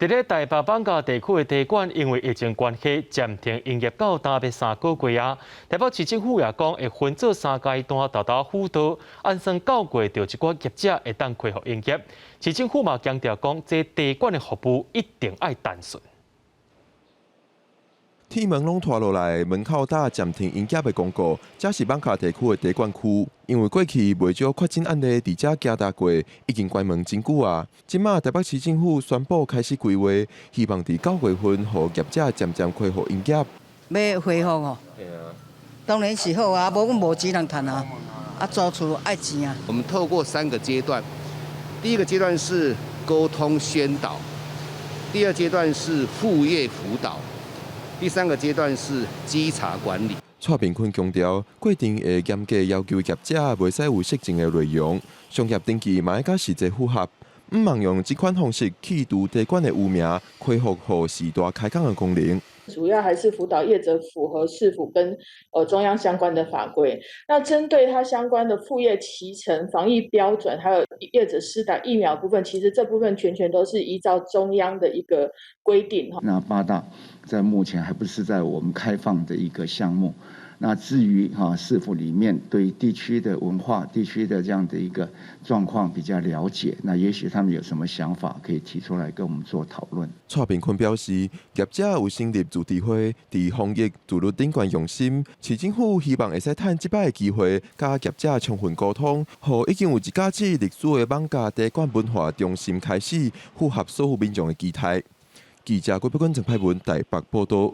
佇咧台北艋舺地區的茶館，因為疫情關係暫停營業到今欲3個月啊。台北市政府也講會分做三階段，逐逐輔導，按算9月著這寡業者會當恢復營業。市政府嘛強調講，這茶館的服務一定愛單純。鐵門攏拖落來，門口貼暫停營業的公告。這是艋舺地區的茶館區，因為過去袂少確診案例佇遮行踏過，已經關門真久啊。這馬台北市政府宣布開始規劃，希望佇9月份，予業者漸漸恢復營業。欲恢復哦，當然是好啊，無阮無錢通趁啊，啊租厝愛錢啊。我們透過三個階段，第一個階段是溝通宣導，第二階段是復業輔導。第三個階段是稽查管理。蔡炳坤強調，過程會嚴格要求業者袂使有色情的內容，商業登記嘛愛佮實際符合，毋通用這款方式去除茶館的污名，恢復予時大開講的功能。主要還是輔導業者符合市府跟中央相關的法規。那針對它相關的復業期程、防疫標準，還有業者施打疫苗部分，其實這部分全權都是依照中央的一個規定。那八大在目前還不是在我們開放的一個項目。那至於哈市府裡面對地區的文化、地區的這樣的一個狀況比較了解，那也許他們有什麼想法可以提出來跟我們做討論。蔡炳坤表示，業者有成立自治會，佇防疫自律頂懸用心，市政府希望會使趁這擺的機會，佮業者充分溝通，予已經有一甲子歷史的艋舺茶館文化重新開始，符合所有民眾的期待。記者郭碧君、陳派文台北報道。